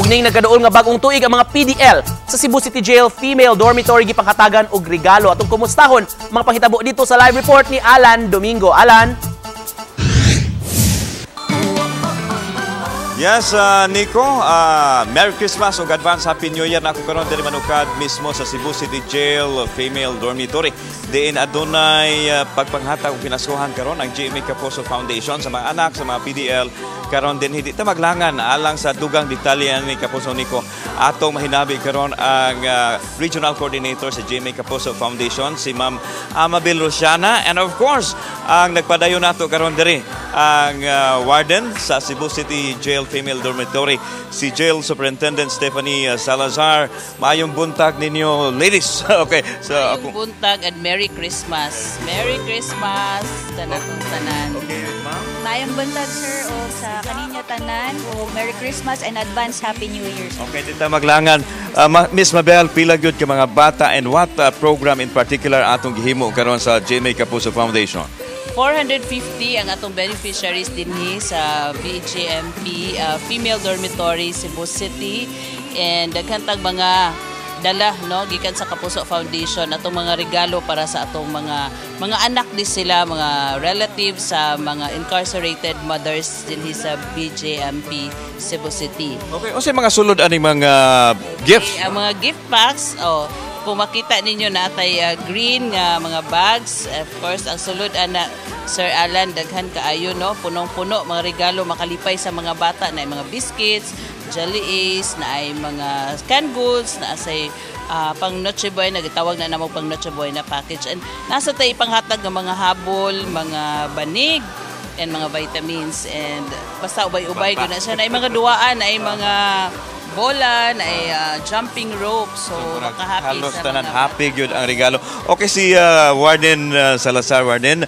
Ug ning nagkaduol nga bagong tuig, ang mga PDL sa Cebu City Jail Female Dormitory gipanghatagan og regalo. Atong kumustahon mga panghitabo dito sa live report ni Alan Domingo. Alan? Yes, Nico, Merry Christmas ug advance Happy New Year na ako karon diri manukad mismo sa Cebu City Jail Female Dormitory. Diin adunay pagpanghatag ug pinaskuhan karon ang GMA Kapuso Foundation sa mga anak sa mga PDL karon din. Hindi ta maglangan alang sa dugang detalye ni Kapuso Nico. Atong mahinabi karon ang Regional Coordinator sa GMA Kapuso Foundation, si Ma'am Amabel Rosiana, and of course ang nagpadayon nato karon diri, ang warden sa Cebu City Jail Female Dormitory, si Jail Superintendent Stephanie Salazar. Maayong buntag ninyo, ladies. Okay, so Maayong ako buntag and Merry Christmas. Merry Christmas tanatong tanan. Okay, ma'am. Maayong buntag, sir, o sa kaninyo tanan o Merry Christmas and advance Happy New Year, sir. Okay, dita maglangan. Miss Mabel, pila gyud ka mga bata and what program in particular atong gihimo karon sa GMA Kapuso Foundation? 450 ang atong beneficiaries dinhi sa BJMP Female Dormitory, Cebu City, and daghan tag mga dala, no, gikan sa Kapuso Foundation, atong mga regalo para sa atong mga anak di sila, mga relatives sa mga incarcerated mothers dinhi sa BJMP Cebu City. Okay, unsay mga sulod aning mga gifts? Okay, ang mga gift packs, oh, kung makita ninyo na atay green nga mga bags, of course, ang sulod ana, Sir Alan, daghan kaayo, no, punong-puno mga regalo makalipay sa mga bata na mga biscuits, Jelly Ace, na ay mga canned goods, na say pang Noche Buena, nagtawag na namo pang Noche Buena package. And nasa tay ipanghatag ng mga habol, mga banig, and mga vitamins and basta ubay-ubay gud na siya, na ay mga duaan, na ay mga bola, na ay jumping rope, so makahappy Halos sa tanan mga happy gyud ang regalo. Okay, si Warden Salazar. Warden,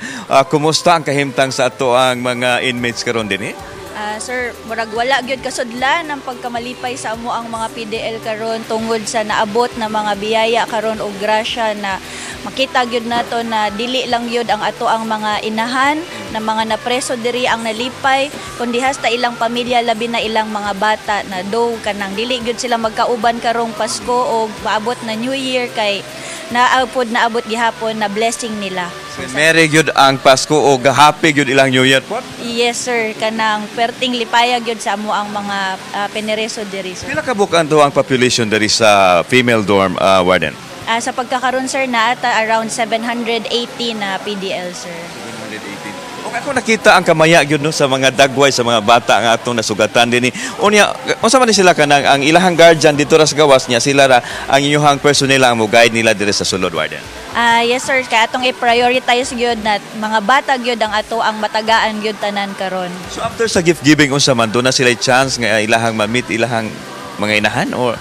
kumusta ang kahimtang sa ato ang mga inmates karon dinhi? Ah, sir, murag wala gyud kasudlan ang pagkamalipay sa amo ang mga PDL karon tungod sa naabot na mga biyaya karon og grasya na makita gyud nato na dili lang gyud ang ato ang mga inahan na mga napreso diri ang nalipay, kundi hasta ilang pamilya, labi na ilang mga bata na do kanang dili gyud sila magkauban karong Pasko o maabot na New Year kay naabot naabot gihapon na blessing nila. So, merry gyud ang Pasko o happy gyud ilang New Year po. Yes, sir, kanang perting lipaya gyud sa amo ang mga penereso diri, sir. Pila ka buok ang ang population diri sa female dorm, Warden? Ah, sa pagkakaroon, sir, naata around 780 na PDL, sir. 718. Okay, ako nakita ang kamaya gyud, no, sa mga dagway sa mga bata nga atong nasugatan dinhi. Unya, unsa man ni sila kanang ang ilahang guardian dito ra sa gawas niya, sila ra ang inyuhang personnel ang mo guide nila diri sa sulod, Warden? Ah, yes, sir, kaya atong i-prioritize gyud na mga bata gyud ang ato ang matagaan gyud tanan karon. So after sa gift giving, unsa man do na sila chance nga ilahang ma-meet ilahang mga inahan or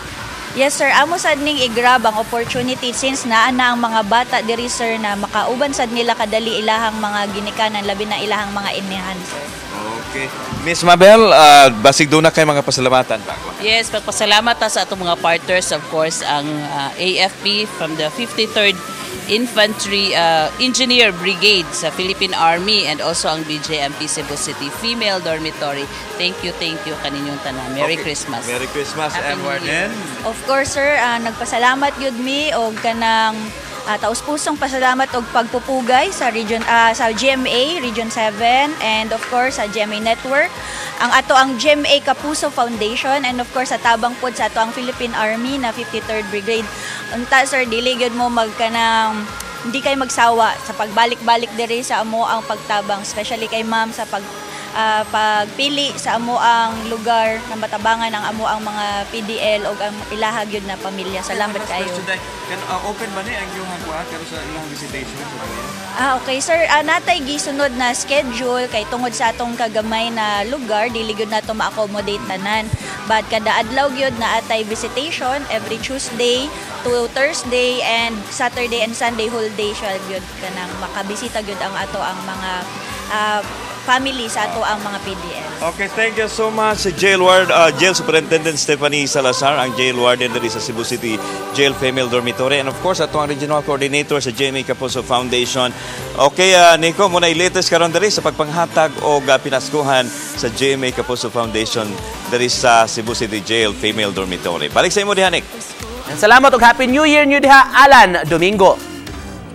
Yes, sir, amo sad ning i-grab ang opportunity since naa na ang mga bata diri, sir, na makauban sad nila kadali ilahang mga ginikanan, labi na ilahang mga inihan, sir. Okay. Miss Mabel, basig doon na kay mga pasalamatan pa. Yes, pagpasalamat ta sa atong mga partners, of course, ang AFP from the 53rd Infantry Engineer Brigade sa Philippine Army and also ang BJMP Cebu City Female Dormitory. Thank you kaninyong tanan. Merry Christmas. Merry Christmas. Happy And New Year. Warden. Of course, sir, nagpasalamat gyud mi og kanang taus-pusong pasalamat og pagpupugay sa region sa GMA Region 7 and of course sa GMA Network, ang ato ang GMA Kapuso Foundation, and of course sa tabang pod sa ato ang Philippine Army na 53rd Brigade. Unta, sir, dili gyud mo magkanang hindi kay magsawa sa pagbalik-balik diri sa amo ang pagtabang, especially kay ma'am sa pagpili sa amo ang lugar na matabangan ang amo ang mga PDL o ang ilaha gyud na pamilya. Salamat kayo. Can open ba ni ang iyong kuha karon sa ilang visitation sa kanila? Ah, okay, sir. Ah, natay gisunod na schedule kay tungod sa atong kagamay na lugar, dili gyud nato ma-accommodate tanan. But kada adlaw gyud na atay visitation every Tuesday to Thursday, and Saturday and Sunday whole day siya gyud kanang makabisita gyud ang ato ang mga family sa ato ang mga PDL. Okay, thank you so much, Jail Superintendent Stephanie Salazar, ang jail warden diri sa Cebu City Jail Female Dormitory, and of course, ato ang Regional Coordinator sa GMA Kapuso Foundation. Okay, Nico, mao na latest karon diri sa pagpanghatag og pinaskuhan sa GMA Kapuso Foundation diri sa Cebu City Jail Female Dormitory. Balik sa imo diha, Nick. Salamat ug Happy New Year niyo diha, Alan Domingo.